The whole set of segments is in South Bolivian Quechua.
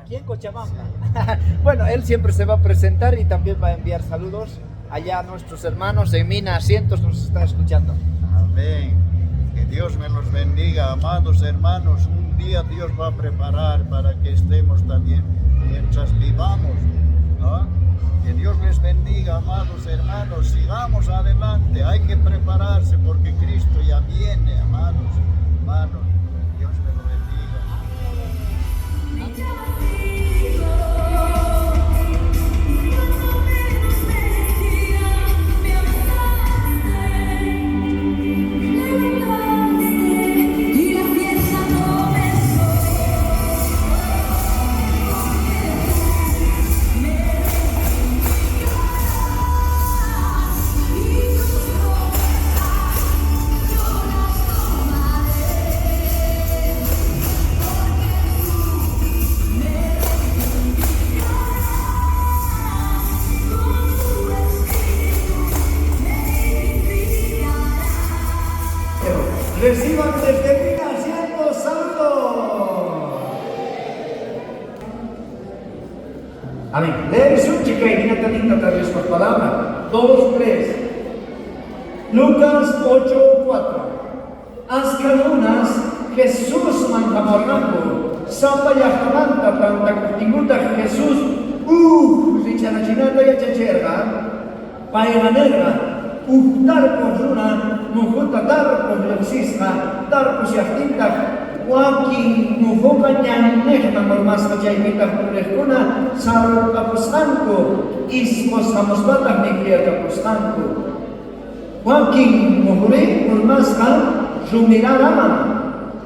Aquí en Cochabamba. Bueno, él siempre se va a presentar y también va a enviar saludos allá a nuestros hermanos en Mina Asientos, nos está escuchando. Amén. Que Dios me los bendiga, amados hermanos. Un día Dios va a preparar para que estemos también mientras vivamos, ¿no? Que Dios les bendiga, amados hermanos. Sigamos adelante. Hay que prepararse porque Cristo ya viene, amados hermanos. Dios me lo bendiga. Y la fiesta comenzó. Y tus promesas yo las tomaré, porque tú me reivindicarás con tu espíritu, me dignificarás. Reciban desde Mina Asientos saludos. Amén. Leerisunchik kay hinata nin Tata Diospa palabra. Dos, tres. Lucas 8, 4. Ashkha runas Jesusman jamorqanku. Sapa llajtamanta tantakojtinkutaj Jesús uj rijch'anachinata yachacherqa. Payqa nerqa, Uj tarpoj runa mujuta tarpoj llojsisqa, tarpushajtintaj wakin mujoqa ñannejman urmasqa, chaypitaj purejkuna sarurqapusqanku, ismos jamuspataj mikhuyakapusqanku. Wakin mujurí urmasqa rumiraraman,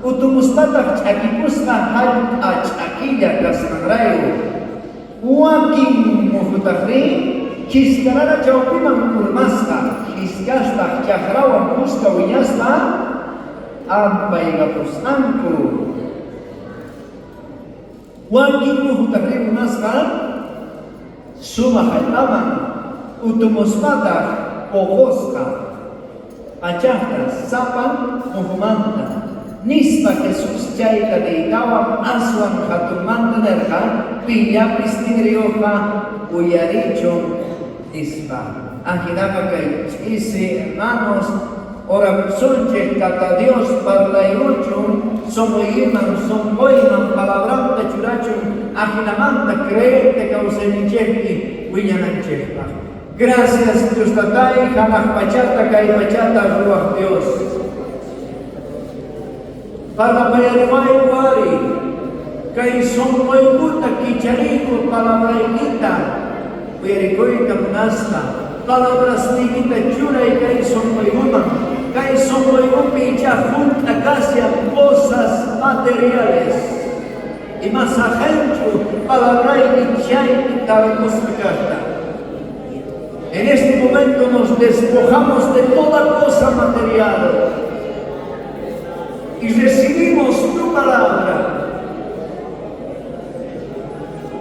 utumuspataj ch'akipusqa jallp'a ch'akilla kasqanrayku. Wakin mujutajrí khiskarara chawpiman urmasqa, khiskastaj chajrawan khuska wiñaspa p'ampaykapusqanku. Wakin mujutajrí urmasqa sumaj jallp'aman, utumuspataj poqosqa pachajta sapan mujumanta. Nispa Jesús chayta niytawan aswan jatunmanta nerqa, Pillapis ninriyojqa uyarichun, nispa. Ajinaqa kay ch'isi, hermanos, orakusunchej, Tata Dios parlayuchun, sonqoykiman, sonqoyman palabranta churachun, ajinamanta creente kawsayninchejpi wiñananchejpaj. Gracias Dios Tatay, janaj pachata kay pachata ruwaj Dios. Parlapayariwayku ari, kay sonqoykuta kichariyku palabraykita uyarikuyta munaspa, palabrasniykita churay kay sonqoykuman, kay sonqoykupi ichá junt'a kashan cosas materiales. Ima saqenchu palabrayki chaypi tarpusqa kajta. En este momento nos despojamos de toda cosa material. Y recibimos tu palabra.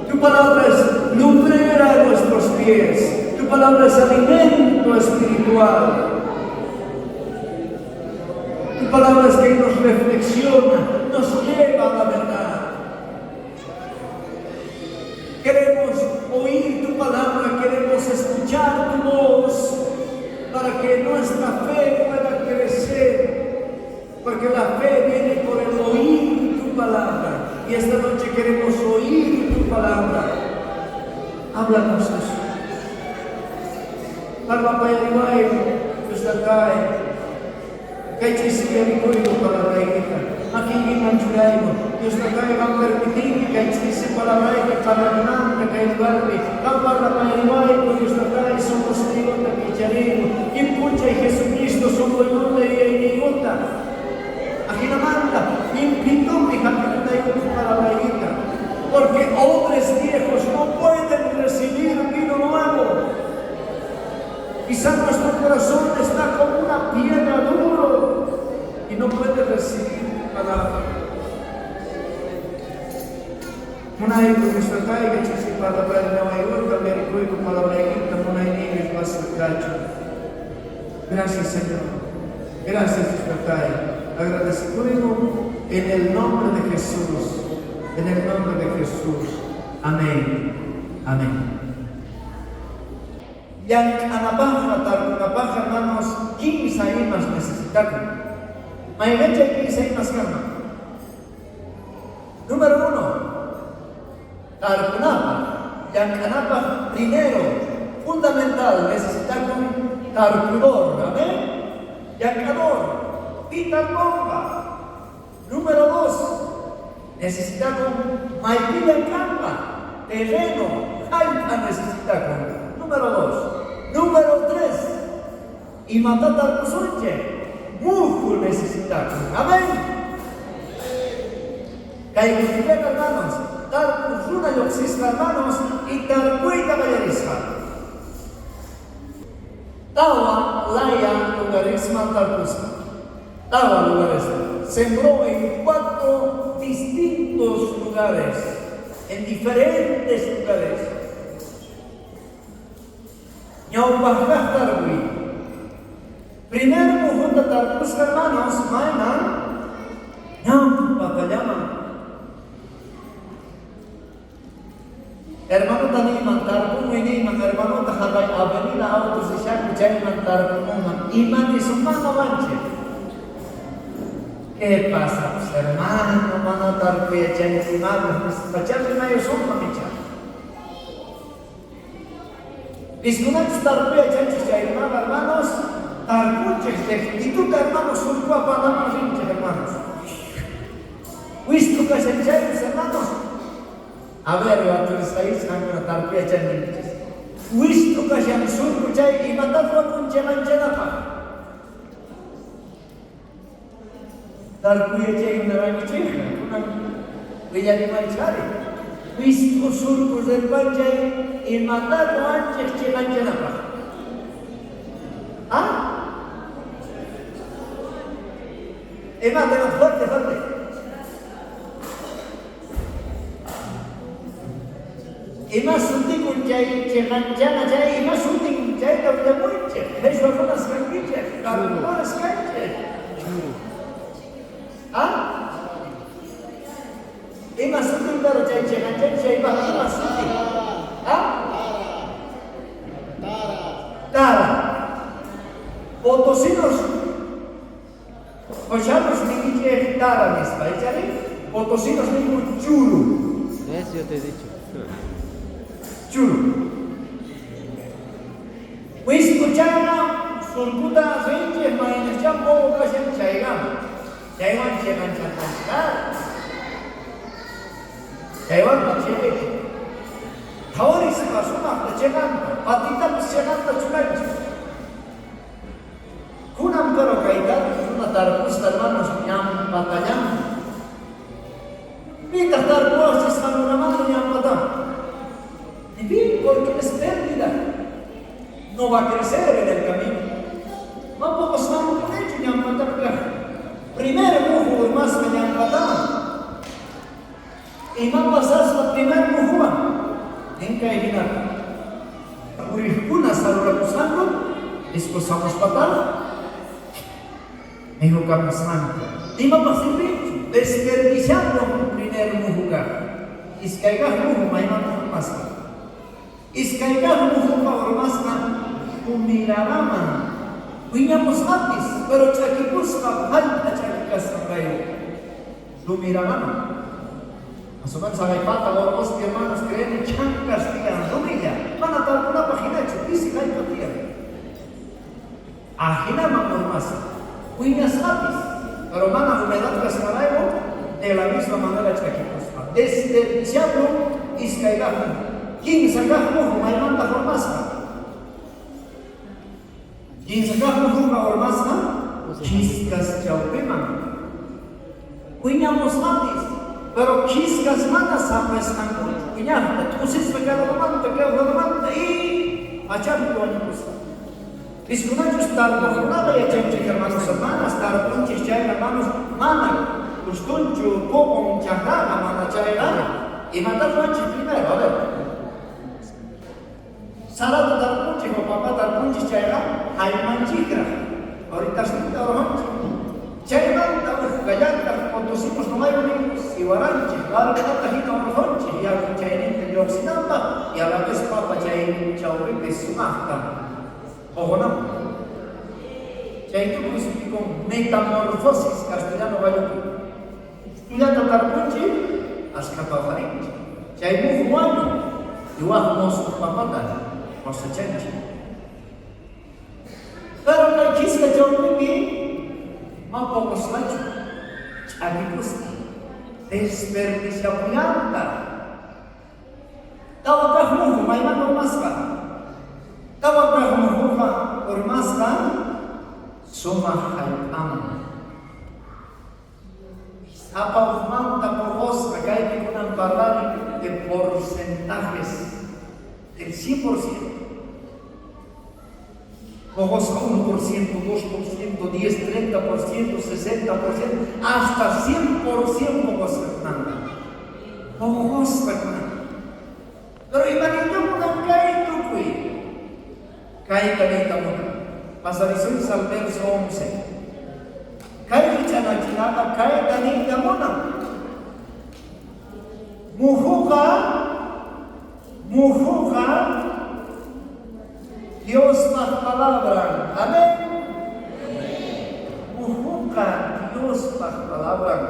Tu palabra es lumbrera a nuestros pies. Tu palabra es alimento espiritual. Tu palabra es que nos reflexiona, nos lleva a la verdad. Queremos oír tu palabra, queremos escuchar tu voz para que nuestra fe pueda crecer, porque la fe viene por el oír tu palabra. Y esta noche queremos oír tu palabra. Háblanos, Jesús. Parlapayariwayku, Dios Tatay. Kay ch'isi uyarikuyku palabraykita. Makiykiman churayku. Dios Tatay, qan permitinki kay ch'isi palabrayki parlakunanta kay lugarpi. Qan parlapayariwayku, Dios Tatay, sonqosniykuta kichariyku. Llimphuchay Jesucristo sonqoykuta yuyayniykuta. Ajinamanta, llimphitumpi jap'ikunaykuta palabraykita. Porque odres viejos no pueden recibir vino nuevo. Quizá nuestro corazón está como una piedra duro y no puede recibir tu palabra. Munayku Dios Tatay, kay ch'isi parlapayariwaykuta, uyarikuyku palabraykita, munayniyki ruwasqa kachun. Gracias, Señor. Gracias, Dios Tatay. Agradecemos en el nombre de Jesús. En el nombre de Jesús. Amén. Amén. Llank'anapajqa, tarpunapajqa, hermanos, kimsa imas necesitakun. Mayqencha kimsa imas kanman. Número 1, tarpunapaj, llank'anapaj, primero, fundamental, necesitakun tarpudor, amén. Llank'ador, pi tarponqa. Número 2, necesitakun maypi llank'anqa, terreno, jallp'a necesitakun. Número 2. Número 3, imata tarpusunchej, muju necesitakun. Amén. Kay kutipiqa, hermanos, tarpuj runa llojsisqa, hermanos, y tarpuyta qallarisqa. Tawa laya lugaresman tarpusqa. Tawa lugares. Sembró en 4 distintos lugares, en diferentes lugares. Ñawpaj kaj tarpuy. Primer mujuta tarpusqa, hermanos, mayman ñawpatallaman. Hermanota niyman tarpumuy niyman, hermanota jaqay avenida autos rishanku chayman tarpumunman. Ima nisunman noqanchik? ¿Qué pasa, pues, hermano? Mana tarpuy yachanki imapis nispachá rimayusunman icha. Piskunachus tarpuy yachanchis chay runaqa, hermanos, tarpunchej rectituta, hermanos, surco apanaman rinchej, hermanos. Wist'u kashan chaypis, hermanos. A ver, waturisqaykichis qankuna tarpuy yachankichis. Wist'u kashan surco chay, imatataq ruwakunchej manchanapaj? Tarpuy yachayman rankichejqa, kunan willarimaychis ari. Wist'u surco rirpanchay, imatataq ruwanchej chiqanchanapaj? ¿Ah? Imata, imata, fuerte, fuerte. Ima sutikun chay chiqanchana chay, ima sutin chayta willamuychej. Qheshwa runas kankichej, tarpudores kanchej. ¿Ah? Ima sutin pero chay chiqanchan chaypaj, ima sutin? ¿Ah? Tara. Potosinos, Qochanos ninkichej tara nispa, ichari? Potosinos ninku churu. ¿Ves? Yo te he dicho. Churu. Wiskuchana surkuta rinchej maynejchá poco kashan chaygama. Chaywan chiqanchananchikar. Chaywanqa chiqich. Qhawarispa sumaqta chiqanta, patitapis chiqanta churanchik. Kunan pero kayta runa tarpusqa, hermanos, ñampatallan. Pitaq tarpuwaqchis qankunamanta ñampatan? Ni pi, porque es pérdida. No va a crecer en el camino. Tampoco se van a poner ñampatapis. Primer muju urmasqa ñanpataman. Ima pasasqa primer mujuwan? Nin kay jinata. Purejkuna sarurakusqanku, disposamuspataj mijukamusqanku. Imapaj sirvinchu? Desperdiciakun primer muju kaj. Iskay kaj muju maymantaj urmasqa? Iskay kaj mujuqa urmasqa humiraraman. Wiñamusqapis, pero ch'akipusqa jallp'a ch'aki kasqanrayku. Rumiraraman. Más o menos jaqaypata orqospi hermanos creeni chhankas tiyan, rumilla, mana tarpunapaj jinachu, pisi jallp'a tiyan. Ajinaman urmasqa. Wiñasqapis, pero mana humedad kasqanrayku de la misma manera ch'akipusqa. Desperdiciakun iskay kaj muju. Kinsa kaj muju maymantaj urmasqa? Kinsa kaj mujuqa urmasqa khiskas chawpiman. Wiñamusqapis, pero khiskas mana saqesqankuchu wiñajta, t'usisqa kay ladomanta, kay ladomanta y pachapi wañupusqa. Piskunachus tarpojkunaqa yachanchej hermanos hermanas, tarpunchej chayqa hermanos mana kustunchu poqon chajraqa mana chayqa imatá ruwanchej primero, a ver. Sarata tarpunchej o papa tarpunchej chayqa jallmanchejraj, ahoritasninta orqhonchej. Chaymanta uj kallantaj potosimos noqayku ninku siwaranchej, barbanata jina orqhonchej yaku chayninta llojsinanpaj y a la vez papa chay chawpipi sumajta poqonanpaj. Chay tukuy sutikun metamorfosis castellano qallupi. Ustullata tarpunchej, ashkhata oqharinchej. Chay muju wañun y waj mosoj papata cosechanchej. Pero kay khiska chawpipi ma poqosqachu, ch'akikusqa, desperdiciapullantaj. Tawa kaj muju mayman urmasqa? Tawa kaj mujuqa urmasqa sumaj jallp'aman. Sapa ujmanta poqosqa, kaypi kunan parlani de porcentajes del 100%. Poqosqa 1%, 2%, 10, 30%, 60%, hasta 100% poqosqa kunanqa. Poqosqa kunan. Pero imaniyta munan kay tukuy? Kayta niyta munan. Pasarisunchis al verso 11. Kay rikch'anachinaqa kayta niyta munan. Mujuqa, mujuqa Diospaj palabran. Amén. Mujuqa Diospaj palabran.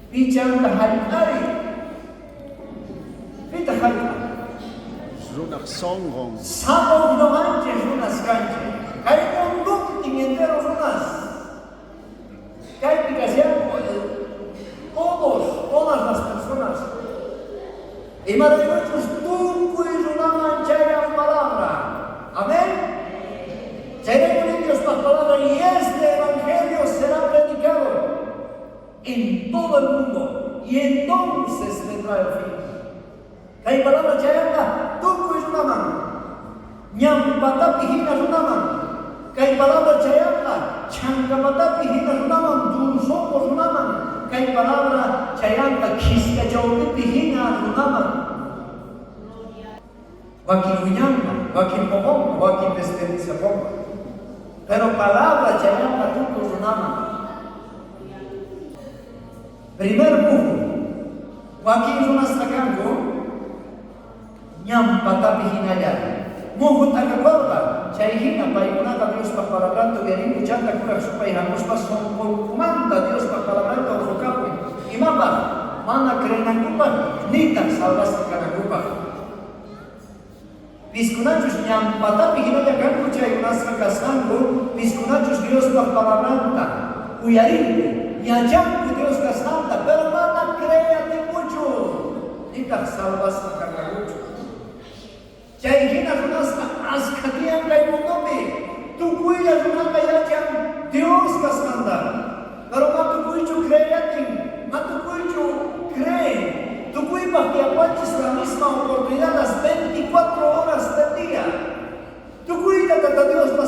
Pichanta jallp'ari. Pitaq jallp'a? Runaj sonqon. Sapa uj noqanchej runas kanchej. Kay mundontin entero runas. Kaypi kashanku todos, todas las personas. Imaraykuchus tukuy runaman chayan palabra. Amén. Chayrayku nin Diospaj palabra y este evangelio será predicado en todo el mundo y entonces vendrá el fin. Kay palabra chayanqa tukuy runaman, ñan patapi jina runaman. Kay palabra chayanqa chhanka patapi jina runaman, dulzonqo runaman. Kay palabra chayanqa khiska chawpipi jina runaman. Wakin wiñanqa, wakin poqonqa, wakin desperdiciaponqa. Pero palabra chayanqa tukuy runaman. Primer muju, wakin runasqa kanku ñan patapi jinalla. Muju t'akakorqa, chay jina paykunaqa Diospaj palabranta uyarinku, chanta Kuraj Supay jamuspa sonqonkumanta Diospaj palabranta orqhokapun. Imapaj? Mana creenankupaj, nitaj salvasqa kanankupaj. Piskunachus ñan patapi jinalla kanku chaykunasqa kasqanku, piskunachus Diospaj palabranta uyarinku, yachanku Dios kasqanta, pero mana creeyatinkuchu, nitaj salvasqa kanqankuchu. Chay jina runasqa ashkha tiyan kay mundopi. Tukuylla runaqa yachan Dios kasqanta, pero ma tukuychu creeyatin, ma tukuychu creen. Tukuypaj tiyapuwanchis la misma oportunidad las 24 horas del día. Tukuyta Tata Diospa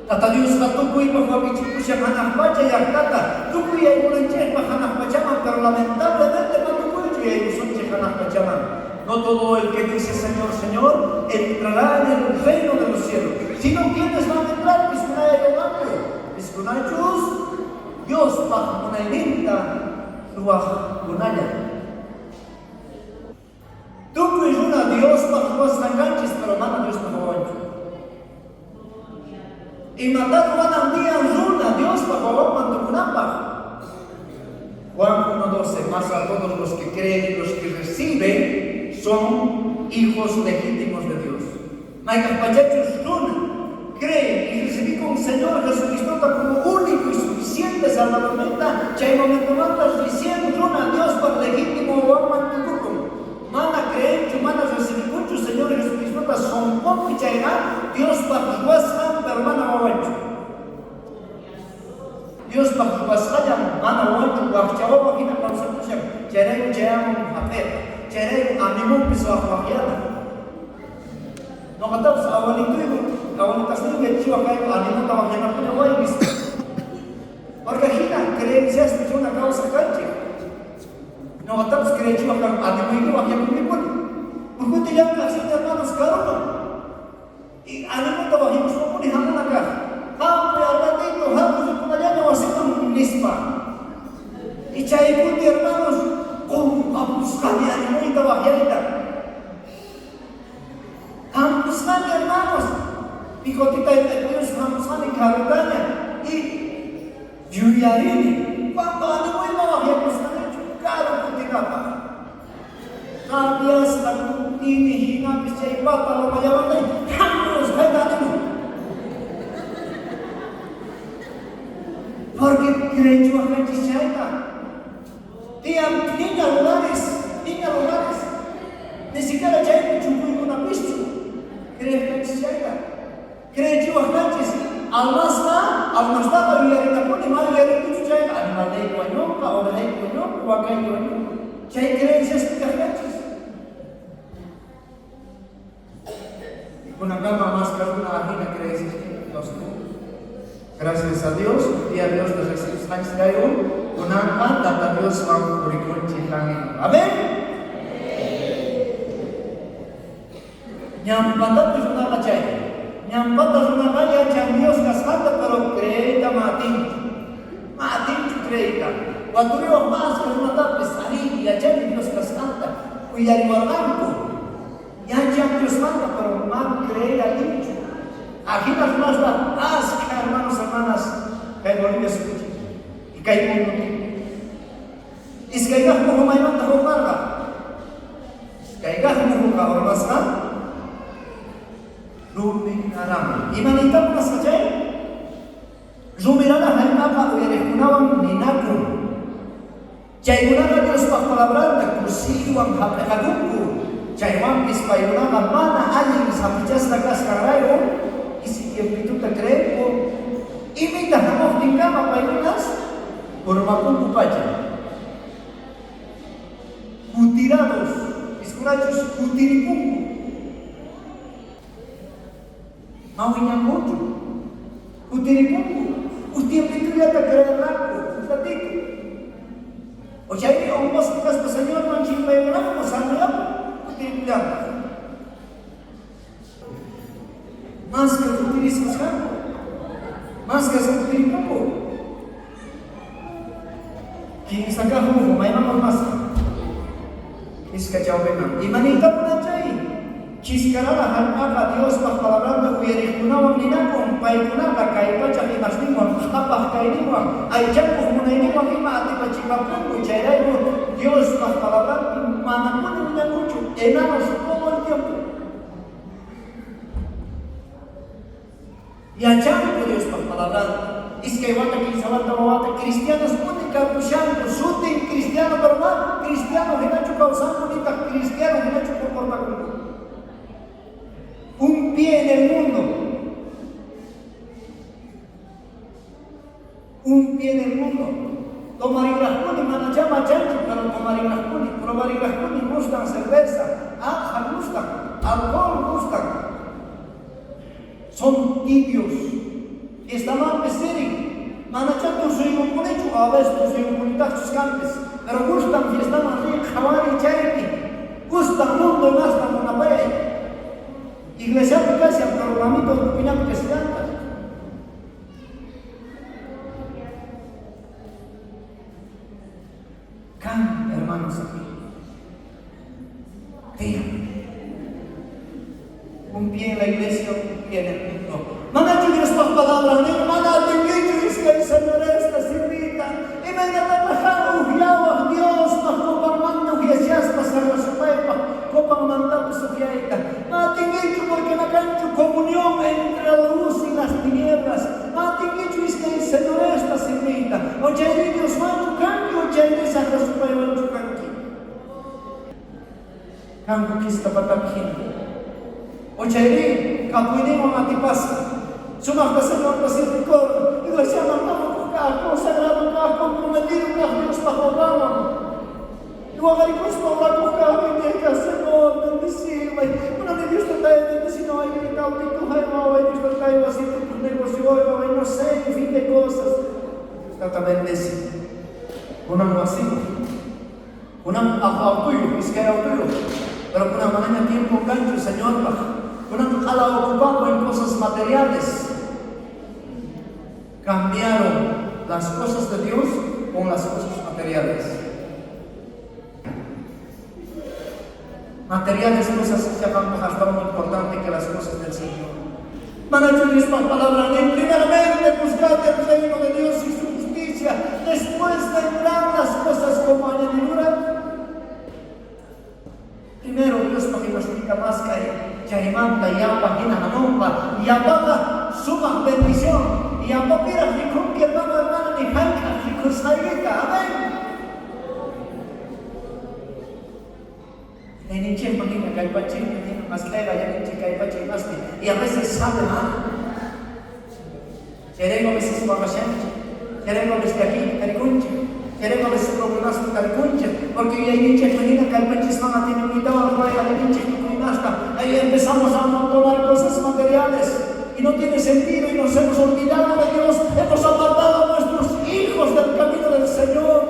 Tata Diosqa tukuypaj wakichikushan janaj pacha llajtata, tukuy yaykunanchejpaj janaj pachaman, pero lamentablemente ma tukuychu yaykusunchej janaj pachaman. No todo el que dice Señor, Señor, entrará en el reino de los cielos, sino quienes van a entrar, piskunay yaykunanku, piskunachus Diospaj munayninta ruwajkunalla. Tukuy runa Diospaj ruwasqan kanchis, pero mana Diospaj wawanchu. Imatá ruwanan tiyan runa Diospaj wawanman tukunanpaj? Juan 1:12, mas a todos los que creen y los que reciben son hijos legítimos de Dios. Mayk'aj pachachus runa cree y recibikun Señor Jesucristota como único y suficiente Salvadorninta, chay momentomanta recién runa Diospaj legítimo wawanman tukukun. Mana creenchu, mana recibikunchu Señor Jesucristota sonqonpi, chayqa Diospaj ruwasqan, pero mana wawanchu. Diospaj ruwasqallan mana wawanchu, wajcha wawa jina kawsakushan, chayrayku chayamun jap'eqa, chayrayku animonpis waj wajyana. Noqatapis abuelituyku, abuelitasniyku yachachiwaj kayku animonta wajyanapuni waway nispa. Porque jina creenciaspi runa kawsaj kanchej. Noqatapis creechiwaj kanku animoyki wajyakunkipuni. Uj kuti llank'aj rini, hermanos, karuman. Y animonta wajyakuspapuni jamuna kaj. Jampuy, Armandito, jampuy ripunallaña wasiman nispa. Y chay kuti, hermanos, qonqapusqani animoyta wajyayta. Jampusqani, hermanos. Picotita Dios jampusqani karutaña. Y yuyarini, cuando animoyma wajyakusqanichu karu kutinapaj. Rabiasqa kutini jinapis chay pata lomallamanta jamus kayta animo. Porque creechiwaj kanchis chayta. Tiyan phiña lugares, phiña lugares. Ni siquiera chaypi chukuykunapischu. Creej kanchis chayta. Creechiwaj kanchis almasqa, almastaqa yuyarinapuni, ma yuyarinkuchu chayqa animalniyki wañunqa, ovejayki wañunqa, wakayki wañunqa. Chay creenciaspi kaj kanchis. Y kunankama más runa ajina creencias kawsakun. Gracias a Dios, día Dios nos recibe kunanqa Tata Dioswan purikunchik. Amén. Ñampatapis runaqa chay. Ñampata runaqa yachan Dios kasqanta, pero creeyta ma atinchu. Ma atinchu creeyta. Waturiwaj más runatapis arí yachani Dios kasqanta. Uyariwarqanku. Yachan Diosmanta, pero ma creer atinchu. Ajina runasqa askha, hermanos, hermanas, kay Bolivia suyupi y kay mundopi. Iskay kaj muju maymanta urmarqa. Iskay kaj mujuqa urmasqa rumiraraman. Ima niyta munasqa chay? Rumirara jallp'aqa uyariqkunawan ninakun. Chaykunaqa Diospaj palabranta kusiywan jap'iqakunku. Chaywanpis paykunaqa mana allin saphichasqa kasqanrayku pisi tiempituta creenku. Imita hamuqtinkama paykunas urmapunku pacha. Kutirados, piskunachus kutiripunku. Ma wiñankuchu. Kutiripunku. Uj tiempitullata creerqanku, uj ratito. O chayri onqosqa kaspa Señorman chimpaykunanku sanoyapu kutiripullantaq. Más que kutirisqas kanku. Más que kutiripunku. Kinsa kaj muju mayman urmasqa. Iska chawpiman. Ima niyta munan chay? Chiskarara jallp'aqa Diospaj palabranta uyariqkunawan ninakun, paykunaqa kay pachaj imasninwan, qhapaj kayninwan, aychakuq munayninwan ima atipachikapunku, chayrayku Diospaj palabranpi manapuni wiñankuchu, enanos todo el tiempo. Yachanku Diospaj palabranta. Iskay wata, kinsa wata, wawata, cristianos puni kapushanku, sutin cristiano, pero ma cristiano hinachu kawsanku, nitaq cristiano hinachu comportakunku. Un pie en el mundo. Un pie en el mundo. Tomarinrajpuni, mana chama chanchu, pero tomarinrajpuni, probarinrajpuni, gustan cerveza, aja gustan, alcohol gustan. Son tibios. Fiestamanpis ririn. Manachá tusuykupunichu, a veces tusuykupunitaqchus kanpis. Pero gustan fiestaman riy, qhawariy chaypi. Gustan mundo imasta munapayay. Iglesiapi kashan, pero ramito ukupinapi kashallantaj. Kan, hermanos, aquí. Tiyan. Un pie en la iglesia, un pie en el mundo. Manachu Diospaj palabra nin, mana atinkichu iskay señoresta sirviyta, imaynatataj qan ujyawaj Diospaj copanmanta ujyashaspa Sajra Supaypaj copanmantapis ujyayta? Ma atinkichu porque na kanchu comunión entre la luz y las tinieblas. Ma atinkichu iskay señoresta sirviyta, o chayri Dioswanchu kanki o chayri Sajra Supaywanchu kanki. Kanku khiska patapi jina. O chayrí kapuyninwan atipasqa. Sumajta Señorta sirvikorqa, iglesiaman apakoj kaj, consagrado kaj, comprometido kaj Diospaj obrawan. Y waqarikuspa orakoj kaj, nej kaj, Señor, bendeciway. Kunani Dios tatay bendecinawaykita, autituhay waway, Dios tatay wasitukuj negocioy waway, no sé, en fin de cosas. Dios tata bendece. Kunan wasiyoj. Kunan uj autoyoj, iskay autoyoj, pero kunan manaña tiempo kanchu Señorpaj. Kunan q'ala ocupado en cosas materiales. Cambiaron las cosas de Dios con las cosas materiales. Materiales cosas ichaqa astawan importante que las cosas del Señor. Manachu Diospaj palabra nin, primeramente buscad el reino de Dios y su justicia, después vendrán las cosas como añadidura. Primero Diospaj imasninta mask'ay, chaymanta yapa jina jamonqa, yapaqa sumaj bendición, yapapiraj rikhunki hermano, hermana, ni jayk'aj rikhusqaykita. Amén. Imayninchejman jina, kallpanchejman jina mask'ayqa llakinchej kay pacha imaspi, y a veces sale mal. Chayrayku a veces waqashanchej, chayrayku a veces llakiypi tarikunchej, chayrayku a veces problemaspi tarikunchej, porque yuyayninchejman jina kallpanchisman atinikuytawan ruwayqa llakinchej tukuy imasta. Ahí empezamos a amontonar cosas materiales y no tiene sentido y nos hemos olvidado de Dios, hemos apartado a nuestros hijos del camino del Señor.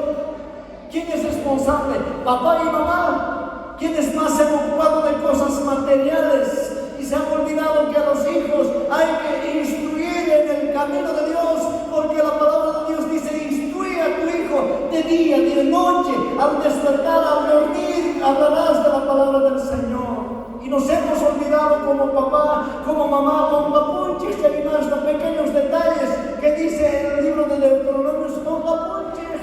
¿Quién es responsable? Papá y mamá. ¿Quiénes más se han ocupado de cosas materiales y se han olvidado que a los hijos hay que instruir en el camino de Dios? Porque la palabra de Dios dice, instruye a tu hijo de día, de noche, al despertar, al dormir, hablarás de la palabra del Señor. Y nos hemos olvidado como papá, como mamá, con papunchis, que hay más de pequeños detalles que dice en el libro de Deuteronomio, con papunchis,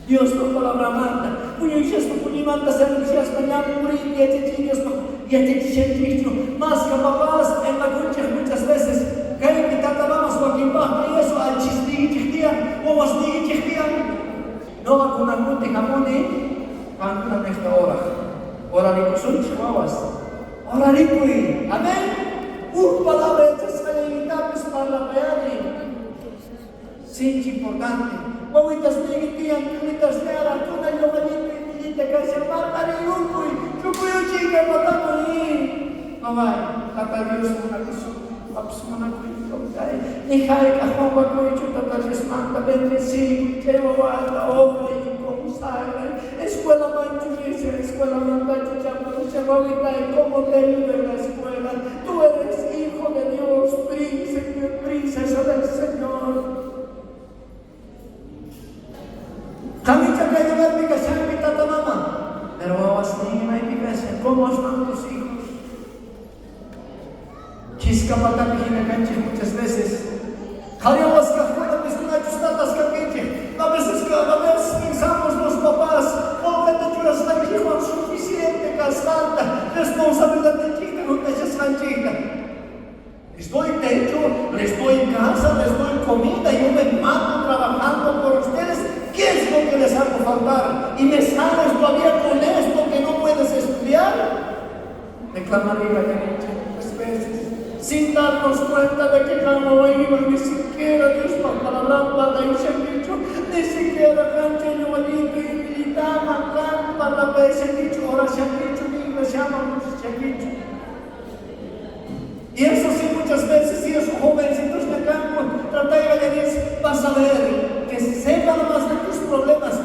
Dios tu palabra manda, puñuyshaspa puñuymanta servishaspa ñan puriyta yachachiy Diospa yachachishanchikchu. Más que papás en la muchas veces kaypi tata mamas wakinpajqa y eso allchisniykichej tiyan, wawasniykichej tiyan. Noqa kunan kuti jamuni qankuna nejta oraj. Orarikusunchej wawas. Orarikuy. Amén. Uj palabra yachasqallaykitapis parlapayani. Sinchi importante. Wawitasniyki tiyan, churitasniyaraj, kuna lloqallita intillita kashan, marqariyukuy, chukuyuchiyka pataman Mamay, Tata Dios munakusun, papis munakuyku, ni jayk'aj qonqakuychu Tata Diosmanta bendeciykuy chay wawata, obray, consagray, escuelamanchu rishan, escuelamantachu chamushan, wawitay, ¿cómo te ha ido en la escuela? Tú eres hijo de Dios, príncipe, princesa del Señor. Qan icha kay lugarpi kashanki tata mama, pero wawasniyki maypi kashan, ¿cómo están tus hijos? Khiska patapi jina kanchej muchas veces. Qhari wawas kajkuna piskunachus tatas kankichej. A veces, a veces pensamos los papás, qolqeta churasqanchejwan suficiente kasqanta, responsabilidadninchejta junt'ashasqanchejta. Les doy techo, les doy casa, les doy comida, yo me mato trabajando por ustedes. ¿Qué es lo que les hago faltar? Y me sales todavía con esto que no puedes estudiar. Reclamaría muchas veces, sin darnos cuenta de que no iba ni siquiera Dios palabra para dicho, ni siquiera cancha yo y militaba can para dicho, ahora se han dicho, ni iglesia se han dicho. Y eso sí, muchas veces sí es vas a ver que sepa nomás de tus problemas.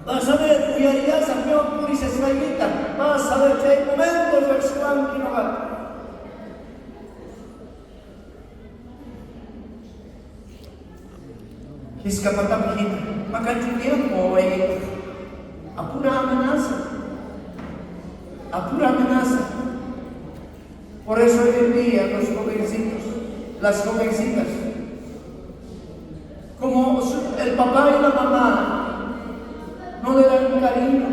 Vas a ver, uyarillasaj ñuqa purishasqaykita. Vas a ver chay momento rejsiwanki noqata. Khiskapatapi hina, makanchu tiempo wawaykipaj. A pura amenaza. A pura amenaza. Por eso hoy en día los jovencitos, las jovencitas, como el papá y la mamá no le dan cariño.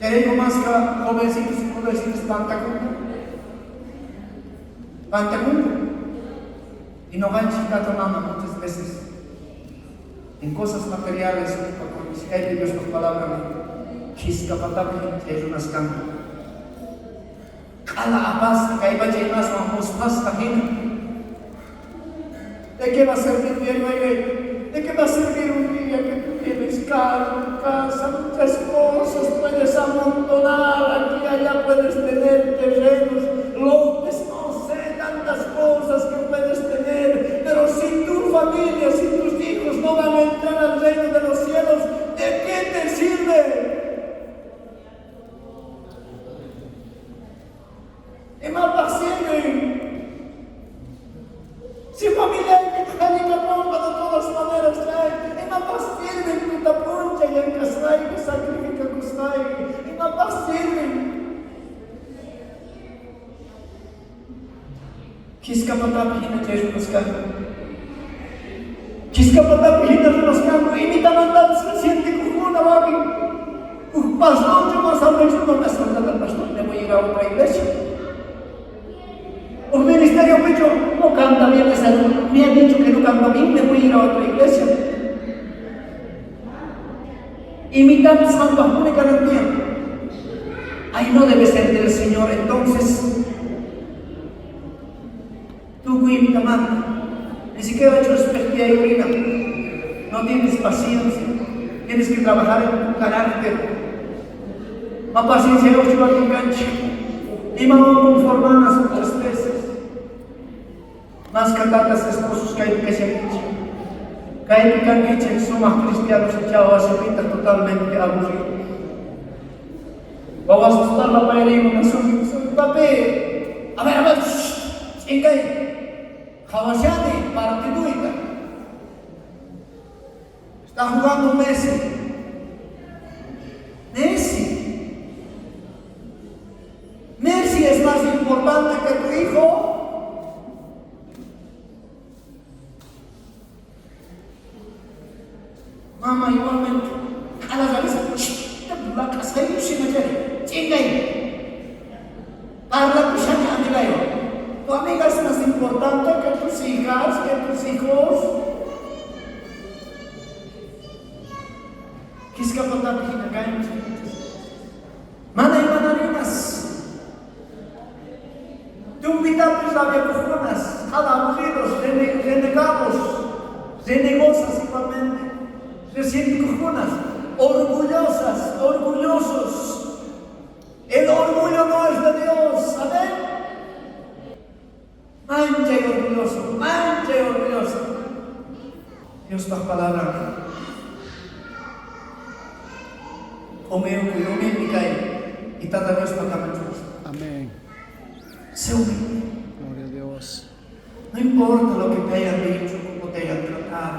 Queremos más que jovencitos y jovencitas pantacunku. Pantacunku. Y no van tata mama muchas veces. En cosas materiales, si hay Dios por palabra, khiskapatapi chay runas kanku. Q'ala apasqa kay pacha imaswan musphasqa hina. ¿De qué va a servir mi hermano? ¿De qué va a servir un día que tú tienes carro, casa, muchas cosas, puedes amontonar, aquí y allá puedes tener terrenos, lotes, no sé, tantas cosas que puedes tener, pero si tu familia, si tus hijos no van a entrar al reino de los cielos, ¿de qué te sirve? Imapaj sirve. Si familia de todas maneras, imapaj sirve tuta p'unchay llank'asqayki, sacrificakusqayki, imapaj sirve. Khiskapatapi hina chay runas kanku. Khiskapatapi hina runas kanku, imitamantapis sientekojkuna wakin. Uj pastorchu más habla, no me has pastor, me voy a ir a otra iglesia. Un ministerio pecho no canta bien ese, me han dicho que no canta bien, me voy a ir a otra iglesia. Imitapis qampajpuni kanan tiyan. Ahí no debe ser del Señor, entonces. Tukuy imitamanta. Ni siquiera orina. No tienes paciencia. Tienes que trabajar en tu carácter. Más paciencia yo cancha. Y mamá conformanas muchas veces. Más catatas esposos que hay que se Kay kankichik sumaq cristianos echados asipita totalmente aburridos. Vamos a estar la pairima, papi. A ver, chingay. Hawashani, partiduita. Está jugando Messi. Messi. Messi es más importante que tu hijo. Mamá igualmente. A la cabeza, Tu amiga es más importante que tus hijas, que tus hijos. Mana y manarinas. Tumbitapis labiacojonas, aburridos, renegados, renegosas igualmente, resienticojonas, orgullosas, orgullosos. El orgullo no es de Dios, amén. Mancha y orgulloso, mancha y orgulloso. Dios da palabra. Humilde y tata Dios Amén. Sé humilde. Gloria a Dios. No importa lo que te hayan dicho, cómo te hayan tratado.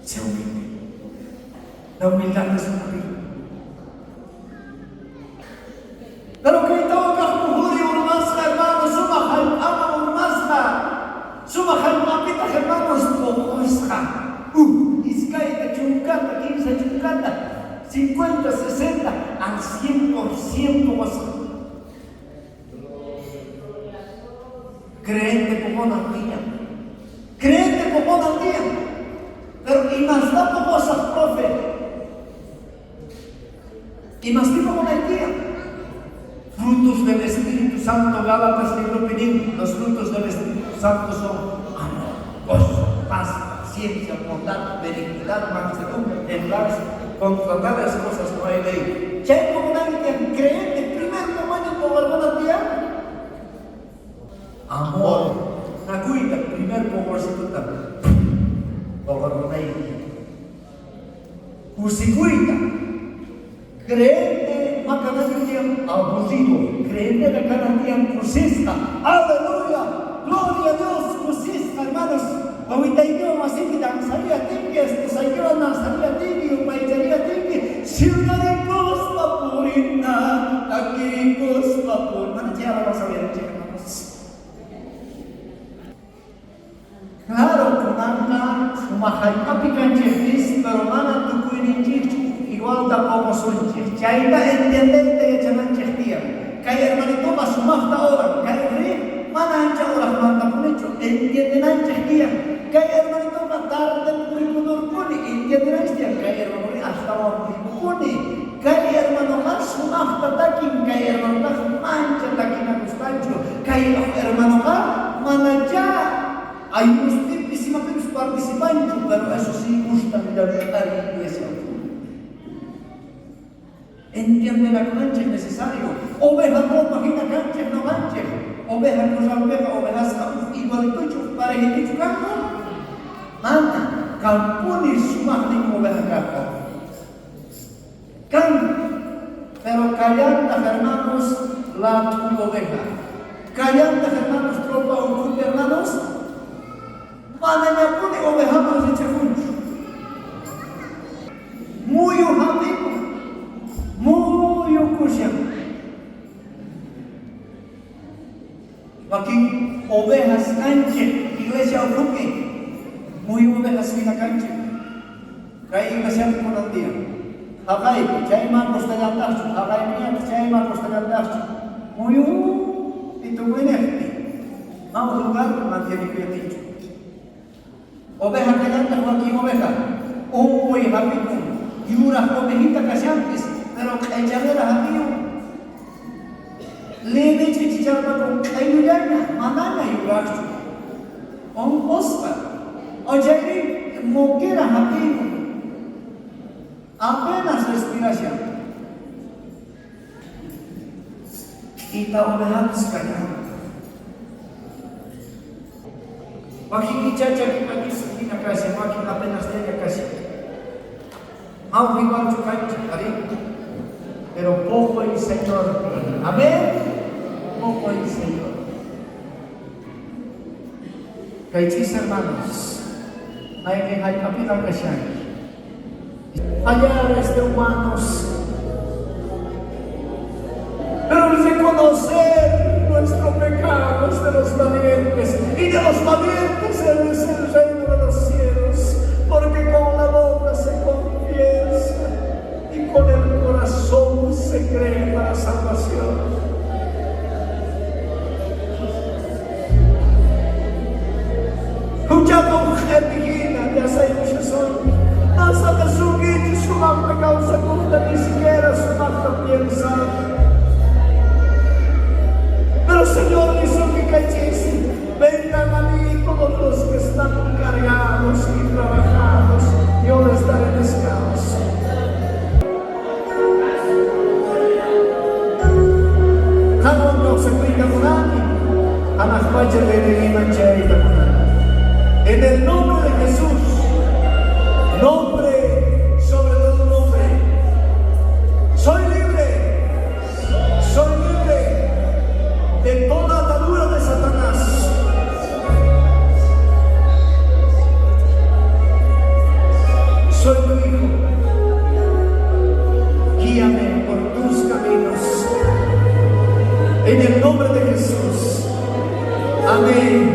Sé humilde. La humildad es una virtud. Pero que toca muhuri urmasqa, hermanos, sumaq jallp'aman urmasqa, sumaq jallp'apitaq hermanos poqosqa. Iskayta, chunkata, 15 chunkata, 50, 60, al 100% poqosqa. Creente poqona al día. Creente poqona al día. Pero y más da poqosaq, profe. Y más tipo con el día. Frutos del Espíritu Santo, Gálatas libro penín, los frutos del Espíritu Santo son amor, gozo, paz, paciencia, bondad, benignidad, mansedumbre, templanza. Contra tales cosas no hay ley. Chay como nadie creyente, primer momento por alguna día. Amor. Nacuita, primer Kusikuyta. Creyente ma kanachu tiyan aburrido. Creyenteqa kanan tiyan kusisqa. Aleluya. Gloria a Dios. Kusisqa, hermanos. Wawitaykiwan wasipi danzariy atinki, esposaykiwan danzariy atinki, yupaychariy atinki, silbarinkuspa purina, takikuspa purina. Mana chay alabanza uyarinchej, hermanos. Claro, kunanqa sumaj jallp'api kanchejpis, pero mana tukuyninchejchu igualta poqosunchej. Chayta entiendeyta yachananchej tiyan. Kay hermanitoqa sumajta oran, kay ujrí mana ancha orajmantapunichu, entiendenanchej tiyan. Kay hermanitoqa tarde puripudurpuni, entiendenanchej tiyan. Kay hermanorí astawan puripupuni. Kay hermanoqa sumajta takin, kay hermanotaj mancha takina gustanchu. Kay uj hermanoqa manachá ayunospipis imapipis participanchu, pero eso sí gustan llank'ariy iglesia ukhupi. Entiendenakunanchej necesario. Oveja tropa jina kanchej noqanchej. Oveja corralpeqa ovejasqa uj igualituchu, uj parejituchu kanku? Mana. Kanpuni sumajnin oveja kajqa. Kan, pero kallantaj hermanos lat'u oveja. Kallantaj hermanos tropa ukhupi hermanos, manañapuni ovejaman richakunchu. Muyu jap'ikun, muyukushan. Wakin ovejas kanchej iglesia ukhupi, muyu ovejas jina kanchej. Kay iglesiapi kunan día. Jaqaypi, chayman gustallantajchu, jaqaypiñataq chayman gustallantajchu. Muyupi tukuynejpi, ma uj lugarpi mantienekuy atinchu. Oveja kallantaj wakin oveja, onqoy jap'ikun, yuraj ovejita kashanpis, pero q'echanera jap'iyun. Leve ch'ichicharpakun q'ellullaña, manaña yurajchu. Onqosqa. O chayri moquera jap'iyun, apenas respirashan. K'ita ovejapis kallantaj. Wakin ichá chaki pakisqa jina kashan, wakin apenasllaña kashan. Mauj igualchu kanchej, arí. Pero poqoy Señorpi. Amén. Poqoy Señor. Kay ch'isi hermanos, mayqen jallp'apiqa kashanki. Fallar es de humanos, pero el reconocer nuestro pecado es de los valientes, y de los valientes es el reino de los cielos, porque con la boca se confiesa y con el corazón se cree para salvación. Juchata uj q'epi jina llasaykushasunki, masaqasunkichu sumajta kawsakojta ni siquiera sumajta piensar. Pero Señor nisunki kay ch'isi, vengan a mí todos los que están cargados y trabajados, yo les daré descanso. Qanwan kawsakuyta munani, janaj pacha Reyniyman chayayta munani. En el nombre de Jesús, nombre sobre todo nombre, soy libre, soy libre de toda atadura de Satanás. Soy tu hijo. Guíame por tus caminos. En el nombre de Jesús. Amén.